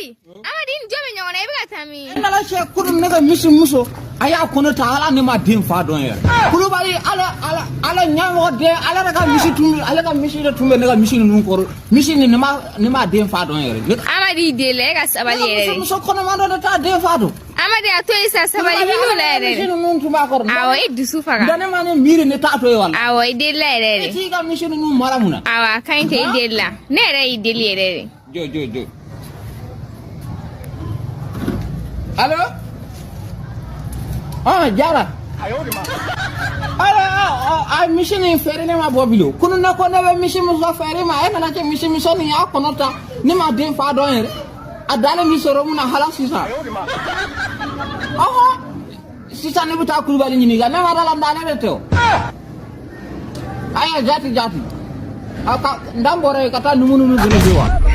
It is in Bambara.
Amadi, Amadi, ni jɔn bɛ ɲɔgɔn na, i bɛ ka taa min? E nana cɛ kunun ne ka misi muso a y'a kɔnɔ ta ala ne ma den fa dɔn yɛrɛ Kulubali ala ala ala ɲɛmɔgɔ den ala yɛrɛ ka misi tun ale ka misi de tun bɛ ne ka misi ninnu kɔrɔ misi nin ne ma den fa dɔn yɛrɛ ne Amadi, i deli la, e ka sabali yɛrɛ muso de. Muso kɔnɔma dɔ de t'a den fa dɔn. Amadi, a to yen sa, sabali, hinɛ o la yɛrɛ misi de. Ninnu tun b'a kɔrɔ. Awɔ, e dusu faga. Nka ne ma ne miiri ne t'a to yen wala. Awɔ, i deli la yɛrɛ E de. t'i ka misi ninnu mara mun na? Awɔ, a ka ɲi tɛ, i deli la. Ne yɛrɛ y'i deli yɛrɛ de. Jo jo jo. Allo? Ah, Jara. Ala a misi nin feere ne ma bɔ bilen. Kunun ne ko ne bɛ misi muso feere ma, e nana kɛ misi muso nin y'a kɔnɔ ta, ne ma den fa dɔn yɛrɛ. A dalen bɛ sɔrɔ mun na hala sisan. Ɔhɔ. Sisan ne bɛ taa Kulubali ɲininka, ne ma da la n'ale de tɛ o. Aya jati jati. A ka n dan bɔra yen ka taa numu ninnu bolo bi wa.